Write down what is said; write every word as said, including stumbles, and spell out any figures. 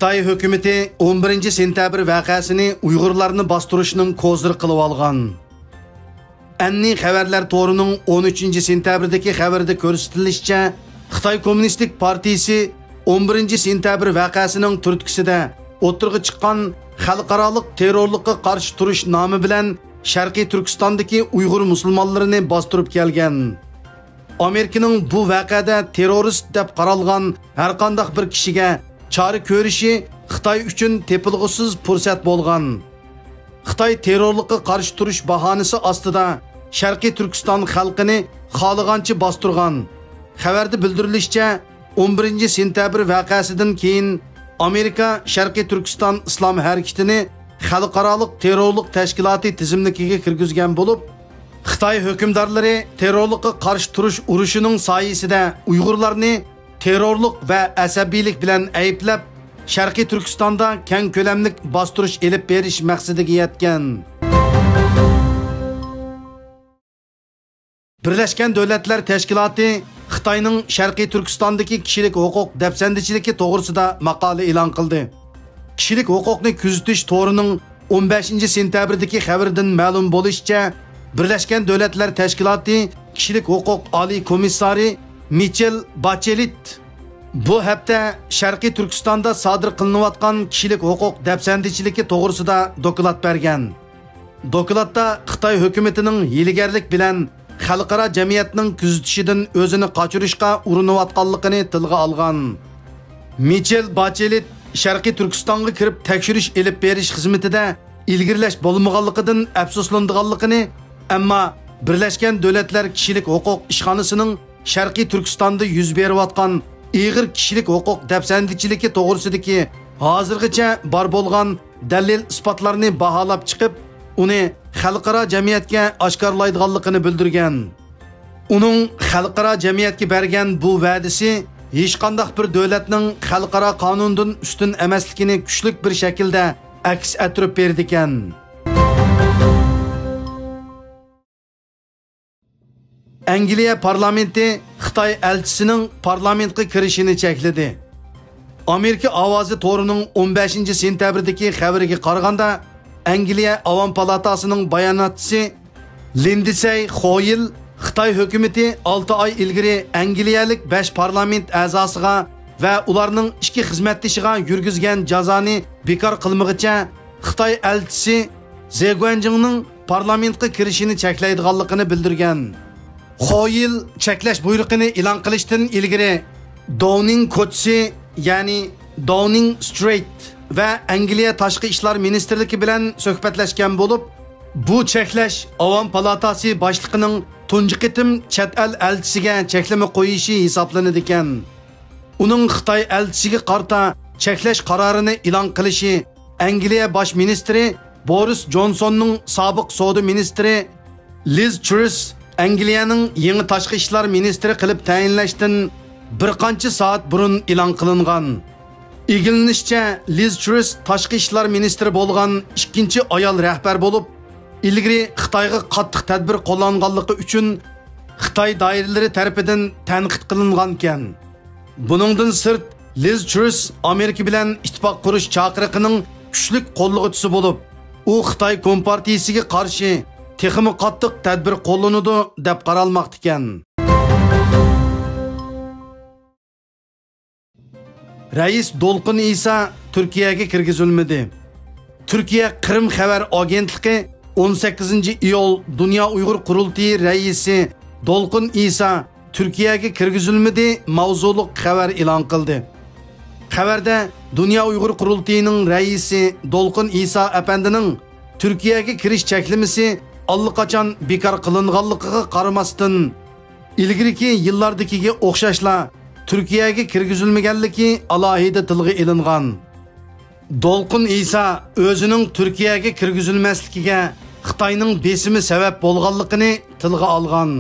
خىتاي ھۆكۈمىتى ئون بىرىنچى سېنتەبىر ۋەقەسىنى ئۇيغۇرلارنى باستۇرۇشنىڭ كوزىرى قىلىۋالغان. ئەننى خەۋەرلەر تورىنىڭ ئون ئۈچىنچى سېنتەبىردىكى خەۋىرىدە كۆرسىتىلىشىچە، خىتاي كوممۇنىستىك پارتىيىسى ئون بىرىنچى سېنتەبىر ۋەقەسىنىڭ تۈرتكىسىدە ئوتتۇرىغا چىققان خەلقئارالىق تېررورلۇققا قارشى تۇرۇش نامى بىلەن شەرقىي تۈركىستاندىكى ئۇيغۇر مۇسۇلمانلىرىنى باستۇرۇپ كەلگەن. ئامېرىكىنىڭ بۇ ۋەقەدە تېررورىست دەپ قارالغان ھەرقانداق بىر كىشىگە چارە كۆرۈشى خىتاي ئۈچۈن تېپىلغۇسىز پۇرسەت بولغان. خىتاي تېررورلۇققا قارشى تۇرۇش باھانىسى ئاستىدا شەرقىي تۈركىستان خەلقىنى خالىغانچە باستۇرغان. خەۋەردە بىلدۈرۈلۈشىچە، ئون بىرىنچى سېنتەبىر ۋەقەسىدىن كېيىن ئامېرىكا شەرقىي تۈركىستان ئىسلام ھەرىكىتىنى خەلقئارالىق تېررورلۇق تەشكىلاتى تىزىملىكىگە كىرگۈزگەن بولۇپ، خىتاي ھۆكۈمدارلىرى تېررورلۇققا قارشى تۇرۇش ئۇرۇشىنىڭ سايىسىدە ئۇيغۇرلارنى تېررورلۇق ۋە ئەسەبىيلىك بىلەن ئەيىبلەپ، شەرقىي تۈركىستاندا كەڭ كۆلەملىك باستۇرۇش ئېلىپ بېرىش مەقسىتىگە يەتكەن. بىرلەشكەن دۆلەتلەر تەشكىلاتى خىتاينىڭ شەرقىي تۈركىستاندىكى كىشىلىك ھوقۇق دەپسەندىچىلىكى توغرىسىدا ماقالە ئېلان قىلدى. كىشىلىك ھوقۇقنى كۆزىتىش تورىنىڭ ئون بەشىنچى سېنتەبىردىكى خەۋىرىدىن مەلۇم بولۇشىچە، بىرلەشكەن دۆلەتلەر تەشكىلاتى كىشىلىك ھوقۇق ئالىي كومىسسارى مىچېل باچېلىت بۇ ھەپتە شەرقىي تۈركىستاندا سادىر قىلىنىۋاتقان كىشىلىك ھوقۇق دەپسەندىچىلىكى توغرىسىدا دوكلات بەرگەن. دوكلاتتا خىتاي ھۆكۈمىتىنىڭ ھىيلىگەرلىك بىلەن خەلقئارا جەمئىيەتنىڭ كۆزىتىشىدىن ئۆزىنى قاچۇرۇشقا ئۇرۇنۇۋاتقانلىقىنى تىلغا ئالغان. مىچېل باچېلىت شەرقىي تۈركىستانغا كىرىپ تەكشۈرۈش ئېلىپ بېرىش خىزمىتىدە ئىلگىرىلەش بولمىغانلىقىدىن ئەپسۇسلىنىدىغانلىقىنى، ئەمما بىرلەشكەن دۆلەتلەر كىشىلىك ھوقۇق ئىشخانىسىنىڭ شەرقىي تۈركىستاندا يۈز بېرىۋاتقان ئېغىر كىشىلىك ھوقۇق دەپسەندىچىلىكى توغرىسىدىكى ھازىرغىچە بار بولغان دەلىل-ئىسپاتلارنى باھالاپ چىقىپ، ئۇنى خەلقئارا جەمئىيەتكە ئاشكارىلايدىغانلىقىنى بىلدۈرگەن. ئۇنىڭ خەلقئارا جەمئىيەتكە بەرگەن بۇ ۋەدىسى ھېچقانداق بىر دۆلەتنىڭ خەلقئارا قانۇندىن ئۈستۈن ئەمەسلىكىنى كۈچلۈك بىر شەكىلدە ئەكس ئەتتۈرۈپ بېرىدىكەن. ئەنگلىيە پارلامېنتى خىتاي ئەلچىسىنىڭ پارلامېنتقا كىرىشىنى چەكلىدى. ئامېرىكا ئاۋازى تورىنىڭ ئون بەشىنچى سېنتەبىردىكى خەۋىرىگە قارىغاندا، ئەنگلىيە ئاۋام پالاتاسىنىڭ باياناتچىسى لىندسەي خويل خىتاي ھۆكۈمىتى ئالتە ئاي ئىلگىرى ئەنگلىيەلىك بەش پارلامېنت ئەزاسىغا ۋە ئۇلارنىڭ ئىككى خىزمەتدىشىغا يۈرگۈزگەن جازانى بىكار قىلمىغىچە، خىتاي ئەلچىسى زې گۇەنجىڭنىڭ پارلامېنتقا كىرىشىنى چەكلەيدىغانلىقىنى بىلدۈرگەن. خويل چەكلەش بۇيرۇقىنى ئېلان قىلىشتىن ئىلگىرى داۋنىڭ كوچىسى، يەنى داۋنىڭ سترىت ۋە ئەنگلىيە تاشقى ئىشلار مىنىستىرلىكى بىلەن سۆھبەتلەشكەن بولۇپ، بۇ چەكلەش ئاۋام پالاتاسى باشلىقىنىڭ تۇنجى قېتىم چەت ئەل ئەلچىسىگە چەكلىمە قويۇشى ھېسابلىنىدىكەن. ئۇنىڭ خىتاي ئەلچىسىگە قارىتا چەكلەش قارارىنى ئېلان قىلىشى ئەنگلىيە باش مىنىستىرى بورىس جونسوننىڭ سابىق سودا مىنىستىرى لىز ترۇس ئەنگلىيەنىڭ يېڭى تاشقى ئىشلار مىنىستىرى قىلىپ تەيىنلەشتىن بىر قانچە سائەت بۇرۇن ئېلان قىلىنغان. ئىگىلىنىشىچە، لىز ترۇس تاشقى ئىشلار مىنىستىرى بولغان ئىككىنچى ئايال رەھبەر بولۇپ، ئىلگىرى خىتايغا قاتتىق تەدبىر قوللانغانلىقى ئۈچۈن خىتاي دائىرىلىرى تەرىپىدىن تەنقىد قىلىنغانىكەن. بۇنىڭدىن سىرت، لىز ترۇس ئامېرىكا بىلەن ئىتتىپاق قۇرۇش چاقىرىقىنىڭ كۈچلۈك قوللىغۇچىسى بولۇپ، ئۇ خىتاي كومپارتىيىسىگە قارشى تېخىمۇ قاتتىق تەدبىر قوللىنىدۇ، دەپ قارالماقتىكەن. رەئىس دولقۇن ئىسا تۈركىيەگە كىرگۈزۈلمىدى. تۈركىيە قىرىم خەۋەر ئاگېنتلىقى ئون سەككىزىنچى ئىيۇل دۇنيا ئۇيغۇر قۇرۇلتىيى رەئىسى دولقۇن ئىسا تۈركىيەگە كىرگۈزۈلمىدى ماۋزۇلۇق خەۋەر ئېلان قىلدى. خەۋەردە دۇنيا ئۇيغۇر قۇرۇلتىيىنىڭ رەئىسى دولقۇن ئىسا ئەپەندىنىڭ تۈركىيەگە كىرىش چەكلىمىسى ئاللىقاچان بىكار قىلىنغانلىقىغا قارىماستىن، ئىلگىرىكى يىللاردىكىگە ئوخشاشلا تۈركىيەگە كىرگۈزۈلمىگەنلىكى ئالاھىدە تىلغا ئېلىنغان. دولقۇن ئىسا ئۆزىنىڭ تۈركىيەگە كىرگۈزۈلمەسلىكىگە خىتاينىڭ بېسىمى سەۋەب بولغانلىقىنى تىلغا ئالغان.